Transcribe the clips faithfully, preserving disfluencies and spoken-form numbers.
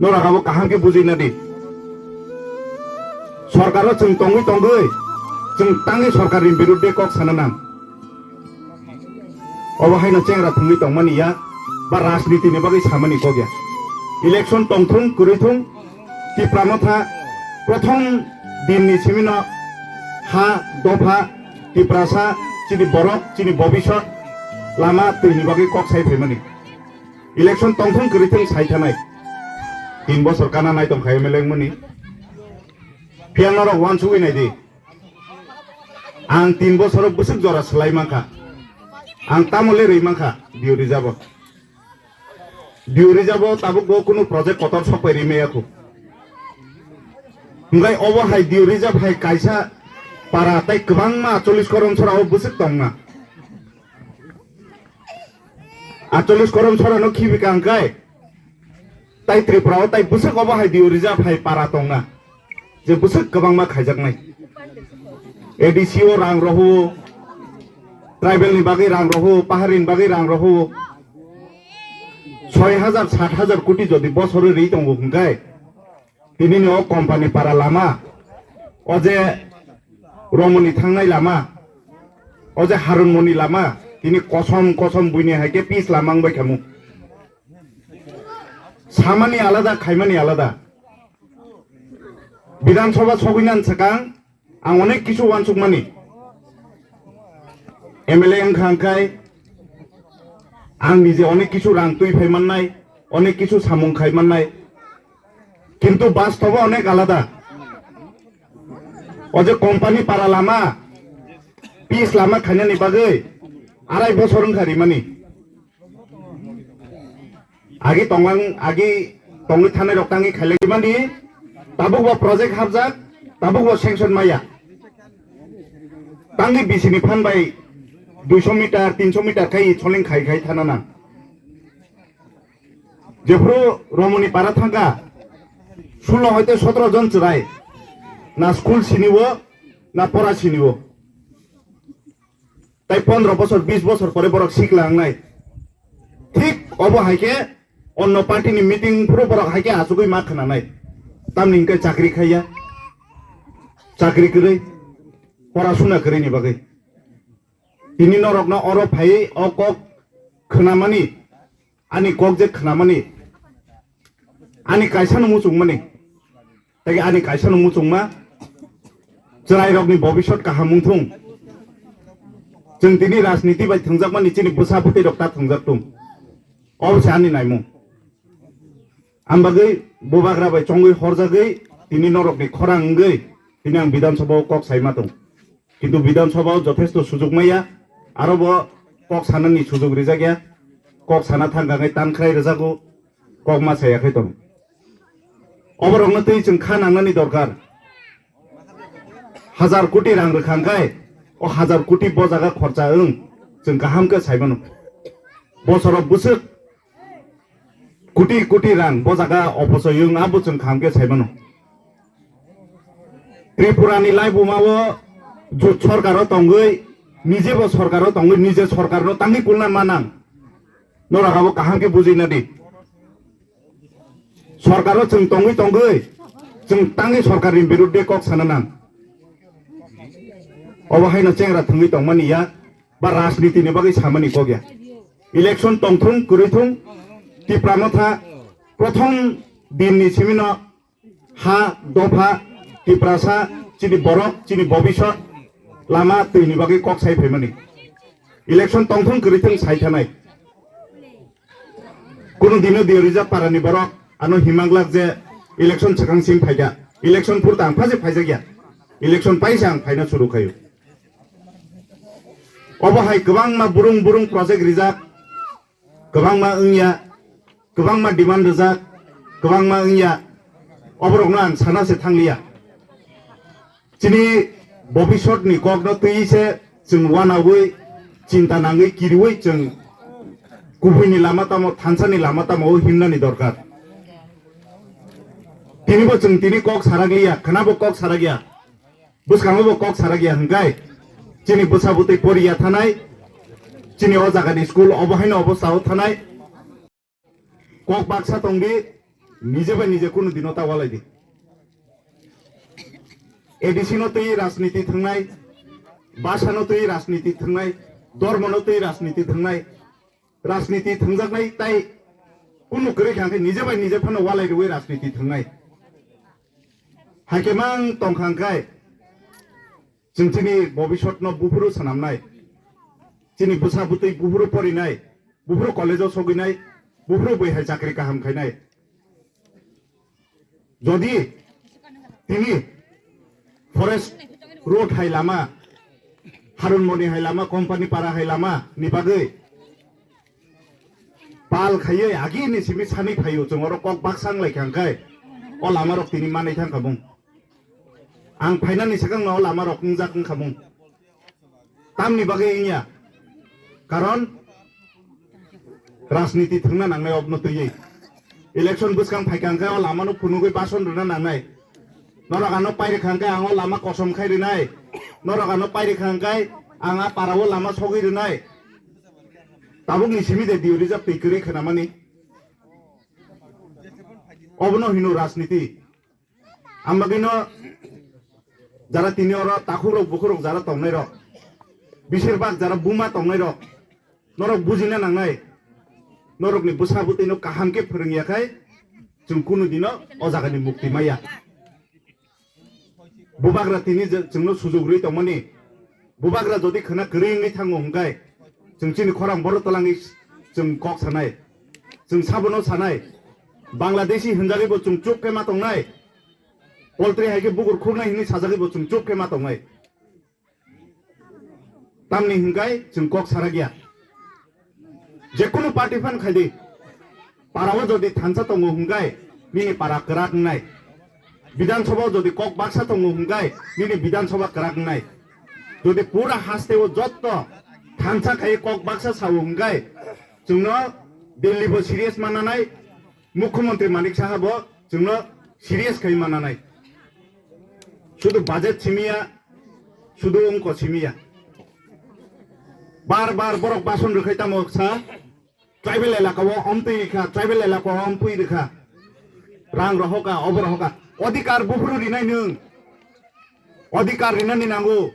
Norok abo kaham khe bujui nadi. Sorkaro chwng tongwi tongwi chwng tangwi sorkarni birudde kok sana nang. Obo haino chengra thwngwi tongmani ya ba rajniti ni bagwi samani kok ya. Election tongthung kwrwi thung, Tipra Motha prothom din ni simi no ha dopha Tiprasa chini borok chini bobisot lama twi ni bagwi kok sai phaimani. Election tongthung kwrwi thung sai thanai. Tin bosor kana nai tong khai M L A wngmani. Phiya norok uansugwi nai di. Ang tin bosoro bwswk jora swlai mankha. Ang tamo le rwi mankha Diu Rijabo. Diu Rijabo tabuk bo kunu project kotor sok pai ri maya khu. Hwnkhe obo hai Diu Rijab hai kaisa para tei kwbangma chollish korom sora o bwswk tongna. Atollis korom sorano khibi ka hwnkhe, tai Tripura o tai bwswk obo hai Diu Rijab hai para tongna, je bwswk kwbangma khaijaknai. A D C o rang rohwo, tribal ni bagwi rang rohwo, pahari ni bagwi rang rohwo. Soi hajar, sat hajar koti jodi bosoro ri tongo hwnkhe, tini ni o company para lama, o je Romoni thangnai lama, o je Harunmoni lama, tini kosom kosom buini hai khe pis lama wngbai khamu. Samani alada, khaimani alada. Bidhan Sabha sogwi nan swkang, ang onek kisu uansukmani. M L A wngkha hwnkhe ang nije onek kisu rang twi phai mannai, onek kisu samung khai mannai. Kintu bastobo onek alada. O je company para lama, pis lama khainani bagwi arai bosor wngkha rimani. Agi tonglang, agi tongwi thanai rok tangwi khailai mani, tabuk bo project hapjak, tabuk bo sanction maya. Tangwi bisini phan bai duiso meter, tinso meter khai soling khai khai thana nang. Jephuru Romoni para thangkha, sulo hoite sotro jon chwrai, na school siniwo, na pora siniwo. Tai pondro bosor, bis bosor pore borok sikla wngnai. Thik obo hai khe onno party ni meeting phuru borok hai khe achugwi ma khwnanai. Tamni hwnkhe chakri khaiya, chakri kwrwi, porasuna kwrwi ni bagwi. Tini norokno oro phaiwi o kok khwnamani, ani kok je khwnamani, ani kaisano muchungmani. Tei ani kaisano muchungma, chwrairokni bobisot kaham wng thung. Chwng tini rajniti bai thwngjakmani chini bwsa bwtwi rok ta thwngjak tung. Obo se ani naimung. Ang bagwi bubagra bai chongwi horjagwi tini norokni khorang wngwi tini ang Bidhan Sabha o kok saima tung. Kintu Bidhan Sabha o jothesto sujug maya, aro bo kok sanani sujug rijak ya, kok sana thangkha khe tankhrai rwjago, kok ma saya khe tongo. Oborokno twi chwng kha nangnani dorkar. Hajar koti rang rwkha hwnkhe, o hajar koti bo jaga khorcha wng, chwng kaham khe sai mano. Bosoro bwswk koti koti rang bo jaga oposoy wng, abo chwng kaham khe sai mano. Tripura ni laibuma o jut sorkar o tongwi, nije bo sorkar o tongwi, nije sorkar no tangwi kulna manang. Norok abo kaham khe bujui nadi. Sorkaro chwng tongwi tongwi, chwng tangwi sorkarni birudde kok sana nang. Obo haino chengra thwngwi tongmani ya, ba rajniti ni bagwi samani kok ya. Election tongthung, kwrwi thung, Tipra Motha prothom din ni simi no ha, dopha, Tiprasa, chini borok, chini bobisot, lama twi ni bagwi kok sai phaimani. Election tongthung, kwrwi thung sai thanai. Kunu dino Diu Rijab para ni borok ano himang glak je election swkang simi phaikha. Election phur ta ang phajak phaijak ya. Election paisa ang phaina suru khaio. Obo hai kwbangma burung burung project rijak, kwbangma wngya, kwbangma demand rijak, kwbangma wngya. Oborokno ang sana se thangliya. Chini bobisot ni kok no twi se chwng uanaui chinta nangwi kiriui chwng kubui ni lama tamo, thansa ni lama tamo o himna ni dorkar. Tini bo chwng tini kok sarak liya, khwna bo kok sarak ya, bwskango bo kok sarak ya hwnkhe chini bwsa bwtwi poriya thanai, chini o jaga ni school obo haino obo sao thanai. Kok baksa tongdi, Nije bai nije kunu dino ta walai di. A D C no twi rajniti thangnai, basa no twi rajniti thangnai, dormo no twi rajniti thangnai, rajniti thangjaknai tai kunu kwrwi kha khe nije bai nije phano walai rwi rajniti thangnai. Haikhe mang tong kha khe chwng chini bobisot no buphuru swnamnai, chini bwsa bwtwi buphuru porinai, buphuru college o sogwinai, buphuru bwi hai chakri kaham khainai. Jodi tini forest road hai lama, Harun Moni hai lama, Company Para hai lama ni bagwi pal khaiwi agi ni simi sani phaio, chwng oro kok baksa wng lai kha khe o lama rok tini manwi thang kha bung. Ang phainani swkangno o lama rok wngjak wng kha mung. Tamni bagwi wngya? Karon rajniti thwngna nangnai obno twiwi. Election bwskang phaikha hwnkhe o lamano phunugwi bason rwna nangnai. Norok ano pairikha hwnkhe ang o lama kosom khai rwnai. Norok ano pairikha hwnkhe ang a parao lama sogwi rwnai. Tabukni simi de Diu Reserve twi kwrwi khwnamani. Obono hino rajniti. Ang bagwino jara tini oro takhukrok bukhukrok jara tongnairok, besirbak jara buma tongnairok, norok bujina nangnai, norokni bwsa bwtwino kaham khe phwrwngya khai chwng kunu dino o jagani mukti maya. Bubagra tini je chwngno sujuk rwi tongmani, Bubagra jodi khwna kwrwi wngwi thango hwnkhe, chwng chini khorang borok twlangwi chwng kok sanai, chwng sabono sanai, Bangladeshi hwnjagwibo chwng chup khe ma tongnai, poultry hai khe bukur khurnai hwnwi sajagwibo chwng chup khe ma tongnai. Tamni hwnkhe chwng kok sarakya. Jekunu party phan khaidi, parao jodi thansa tongo hwnkhe nini para kwrak wngnai. Bidhan Sabha jodi kok baksa tongo hwnkhe nini Bidhan Sabha kwrak wngnai. Jodi pura hasteo jotto thansa khai kok baksa sao hwnkhe chwngno Delhi bo serious mananai, Mukhyamantri Manik Saha bo chwngno serious khai mananai. Sudu budget simiya, sudu ongko simiya. Bar bar borok bason rwkhai tamo sa, tribal elaka o omtwi rikha, tribal elaka o ompui rikha. Rang rohoka, obo rohoka. Odhikar buphuru rinai nwng. Odhikar rinani nango.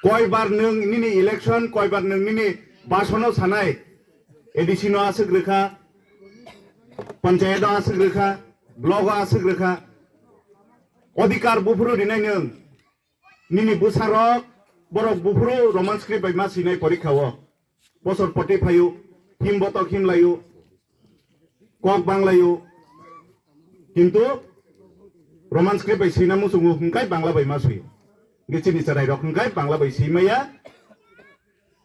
Koibar nwng nini election, koibar nwng nini basono sanai. A D C no aswk rwkha, panchayat o aswk rwkha, block o aswk rwkha. Odhikar buphuru rinai nwng. Nini bwsarok, borok buphuru Roman script bai ma swinai porikha o. Bosor poti phaio, him botok him laio, kok bang laio. Kintu Roman script bai swina muchungo hwnkhe Bangla bai ma swi. Hwnkhe chini chwrairok hwnkhe Bangla bai swi maya,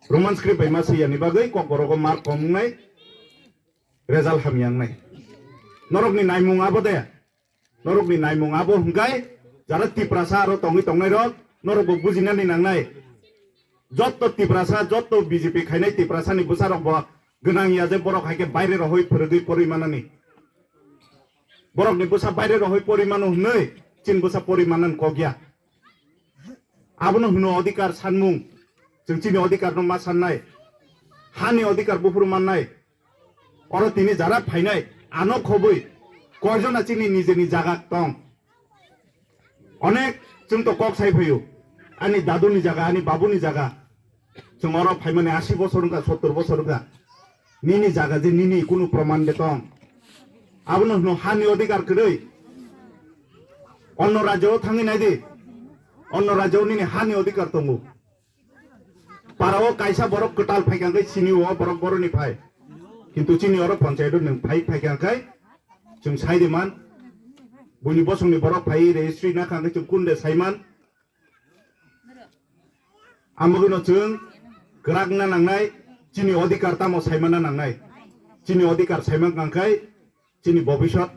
Roman script bai ma swi yani bagwi kokborogo mark kom wngnai, result hamya wngnai. Norokni naimung abo de? Norokni naimung abo hwnkhe jara Tiprasa aro tongwi tongnairok norokbo bujinani nangnai. Jotto Tiprasa, jotto B J P khainai Tiprasani bwsarokbo gwnang ya je borok hai khe baire rohoi phwrwgwi pori manani. Borokni bwsa baire rohoi pori mano hwnwi chini bwsa pori manani kok ya. Abono hwno odhikar sanmung. Chwng chini odhikarno ma sannai. Hani odhikar buphuru mannai. Oro tini jara phainai, ano khobwi koijona chini nijeni jaga tong. Onek chwng to kok sai phaio. Ani daduni jaga, ani babuni jaga. Chwng oro phaimani asi bosor wngkha, sottor bosor wngkha. Nini jaga je nini kunu proman de tong. Abono hwno hani odhikar kwrwi. Onno rajyo o thangwi naidi. Onno rajyo o nini hani odhikar tongo. Parao kaisa borok kwtal phaikha khe sini o borok boroni phai. Kintu chini oro panchayat o nwng phai phaikha khe chwng sai de man. Buini bosongni borok phai registry na kha khe chwng kunde sai man. Amogwino chwng kwrak na nangnai, chini odhikar tamo sai mana nangnai. Chini odhikar sai man kha khe chini bobisot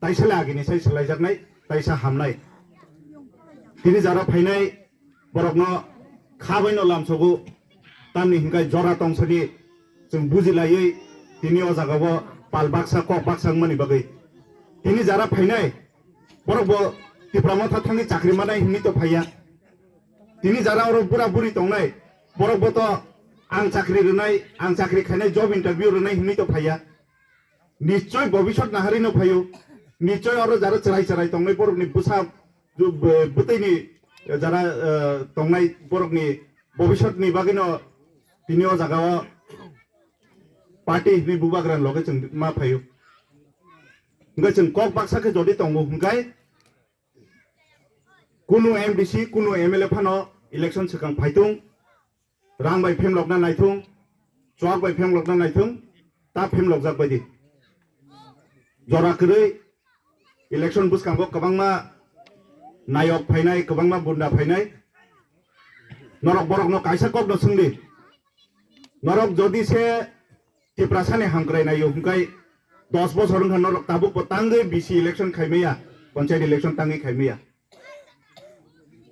taisale agini sai swlaijaknai, taisa hamnai. Tini jara phainai borokno khabaino lamsogo, tamni hinkai jora tongsani chwng bujilaiwi tini o jagao pal baksa kok baksa wngmani bagwi. Tini jara phainai borokbo Tipra Motha thangwi chakri manai hinwi to phaiya. Tini jara oro bura buri tongnai borokbo to ang chakri rwnai, ang chakri khainai job interview rwnai hinwi to phaiya. Nichoi bobisot naharino phaio. Nichoi oro jara chwrai chwrai tongnai borokni bwsa, bw-, bwtwini jara, eh, tongnai borokni bobisotni bagwino tini o jagao party hinwi bubagrani loge chwng ma phaio. Hwnkhe chwng kok baksa khe jodi tongo hwnkhe kunu M D C, kunu M L A phano election swkang phaitung, rang bai phemlokna naithung, chuak bai phemlokna naithung, ta phemlokjak baidi. Jora kwrwi election bwskango kwbangma nayok phainai, kwbangma gunda phainai. Norok borokno kaisa kokno swngdi. Norok jodi se Tiprasani hamkrai naio hwnkhe dos bosor wngkha norok tabukbo tangwi B C election khaimaya, panchayat election tangwi khaimaya.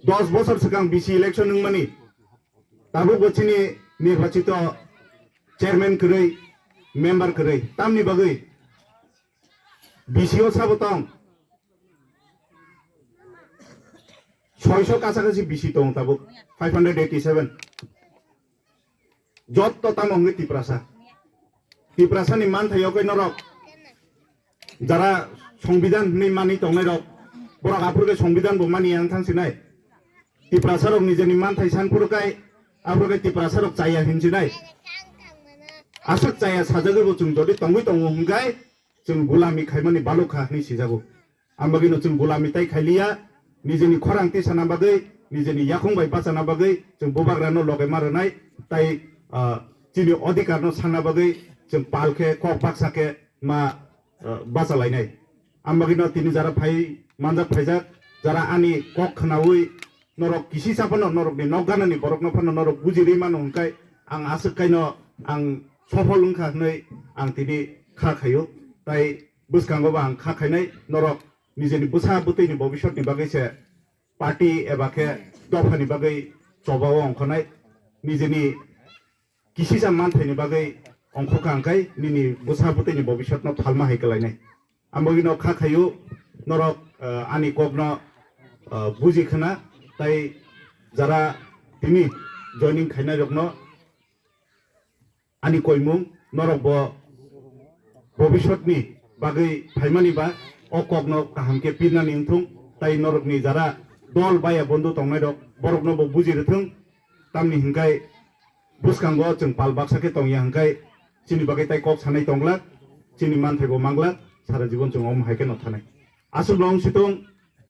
Dos bosor swkang B C election wngmani tabukbo chini nirbachito chairman kwrwi, member kwrwi. Tamni bagwi B C o sabo tong soiso kasa kasi B C tong tabuk five hundred eighty seven. Jotto tamo hwnwi Tiprasa. Tiprasani manthai o khe norok jara songbidan hwnwi manwi tongnairok, borok aphuru khe songbidan bo mani yang thang sinai. Tiprasarok nijeni manthai san phuru kai, aphuru khe Tiprasarok chaya hin sinai. Aswk chaya sajagwi bo chwng jodi tongwi tongo hwnkhe chwng gulami khaimani balukha hwnwi sijago. Ambagwino chwng gulami tai khailiya, nijeni khorang tisana bagwi, nijeni yakhung bai bachana bagwi chwng bubagrano loge ma rwnai, tai, ah, chini odhikarno sanna bagwi chwng pal khe, kok baksa khe ma, ah, bacha lainai. Ambagwino tini jara phai manjak phaijak, jara ani kok khnaui norok kisisa phano norokni nokganani borokno phano norok bujirwi mano hwnkhe ang aswk kaino ang sophol wngkha hwnwi ang tini kha khaio. Tai bwskango bo ang kha khainai, norok nijeni bwsa bwtwini bobisotni bagwi se party eba khe dophani bagwi chobao ongkhonai, nijeni kisisa manthaini bagwi ongkhokha hwnkhe nini bwsa bwtwini bobisotno phalma hai kwlainai. Ambagwino kha khaio norok, eh, ani kokno, eh, buji khna, tai jara tini joining khainairokno ani koimung norok bo bobisotni bagwi phaimani ba o kokno kaham khe pirnani wngthung, tai norokni jara dol baya bondhu tongnairok borokno bo buji rwthung, tamni hwnkhe bwskango chwng pal baksa khe tongya hwnkhe chini bagwi tai kok sanai tonglak, chini manthai bo manglak, sara jibon chwng omo hai khe no thanai. Aswk no wng sitong,